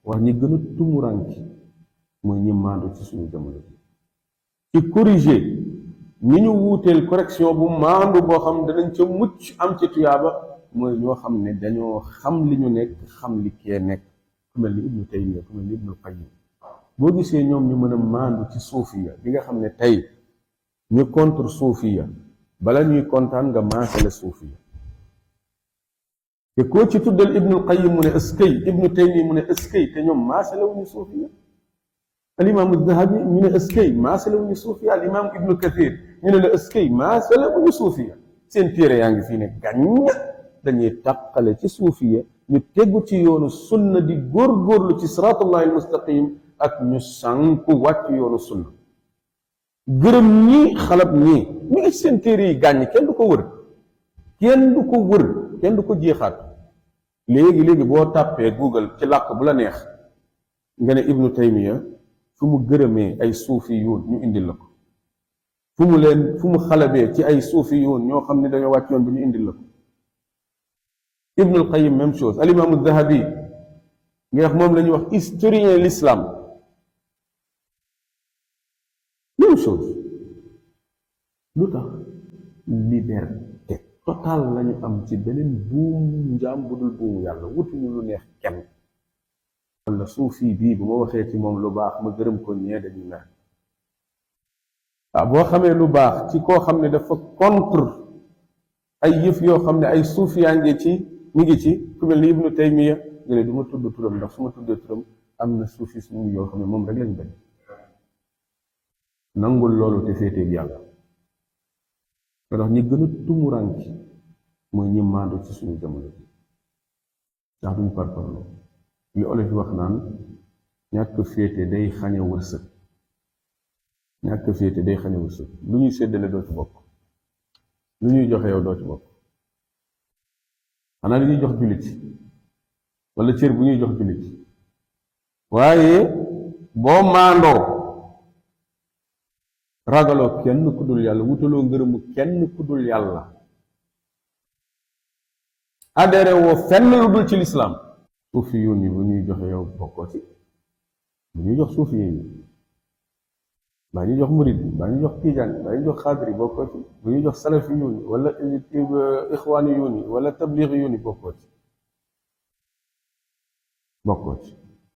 wax ñi gën a tumuranki mooy ñi maandu ci suñu jamono bi ci corriger ni ñu wuuteel correction bu maandu boo xam danañ ca mucc am ca tuyaaba mooy ñoo xam ne dañoo xam li ñu nekk xam li kee nekk ku mel ni Ibnu Taymiya ku mel ni Ibnu Qayyim boo gisee ñoom ñu mën a maandu ci suufiya bi nga xam ne tey ñu contre suufiya bala ñuy kontaan nga maasale suufiya te koo ci tuddal Ibnul Qayyim mu ne ëskay Ibnu Taymiya mu ne ëskay te ñoom maasale wuñu suufiya alimaamu Dahabi ñu ne ëskay maasale wuñu suufiya alimaam Ibnu Kathir ñu ne la ëskay maasale wuñu suufiya seen téere yaa ngi fii ne gàññ dañuy tàqale ci suufiya ñu tegu ci yoonu sunna di góorgóorlu ci siraatullahi almustaqim ak ñu sànku wàcc yoonu sunna gërëm ñii xalab ñii mi ngi seen téere yi gàññ kenn du ko wër kenn du ko wër kenn du ko jeexaat léegi boo tàppee Google ci làkk bu la neex nga ne Ibnu Taymiya fu mu gërëmee ay suufi yoon ñu indil la ko fu mu xalabee ci ay suufi yoon ñoo xam ne dañoo wàcc yoon bi ñu indil la ko Ibnul Qayyim même chose alimaamu Dahabi nga wax moom la ñuy wax historien l'islam même chose lu tax liberté total lañu am ci beneen buum njaam bu dul buumu yàlla wutuñu lu neex kenn wala suufi bii bu ma waxee ci moom lu baax ma gërëm ko ñee dañu mer waaw boo xamee lu baax ci koo xam ne dafa contre ay yëf yoo xam ne ay suufiyaa ñu ngi ci ku mel ni Ibnu Taymiya nga ne du ma tudd turam ndax su ma tuddee turam am na soufisme yoo xam ne moom rek lañ bañ nangul loolu te féeteeg yàlla nga tax ñi gën a tumuranki mooy ñi maandu ci suñu jamono bi ndax duñ parparloo li olof yi wax naan ñàkk féete day xañe wërsëg lu ñuy séddale doo ci bokk lu ñuy joxe yow doo ci bokk xanaa li ñuy jox jullit wala cër bu ñuy jox jullit waaye boo maandoo ragaloo kenn ku dul yàlla wutaloo ngërëmu kenn ku dul yàlla adhéré woo fenn lu dul ci lislaam suufi yoon yi bu ñuy joxe yow bokkoo ci bu ñuy jox suufi yi baa ñuy jox murid bi baa ñuy jox tijaan baa ñuy jox xaadiri bokkoo ci bu ñuy jox salafi yoon yi wala ixwaani yoon yi wala tabliixi yoon yi bokkoo ci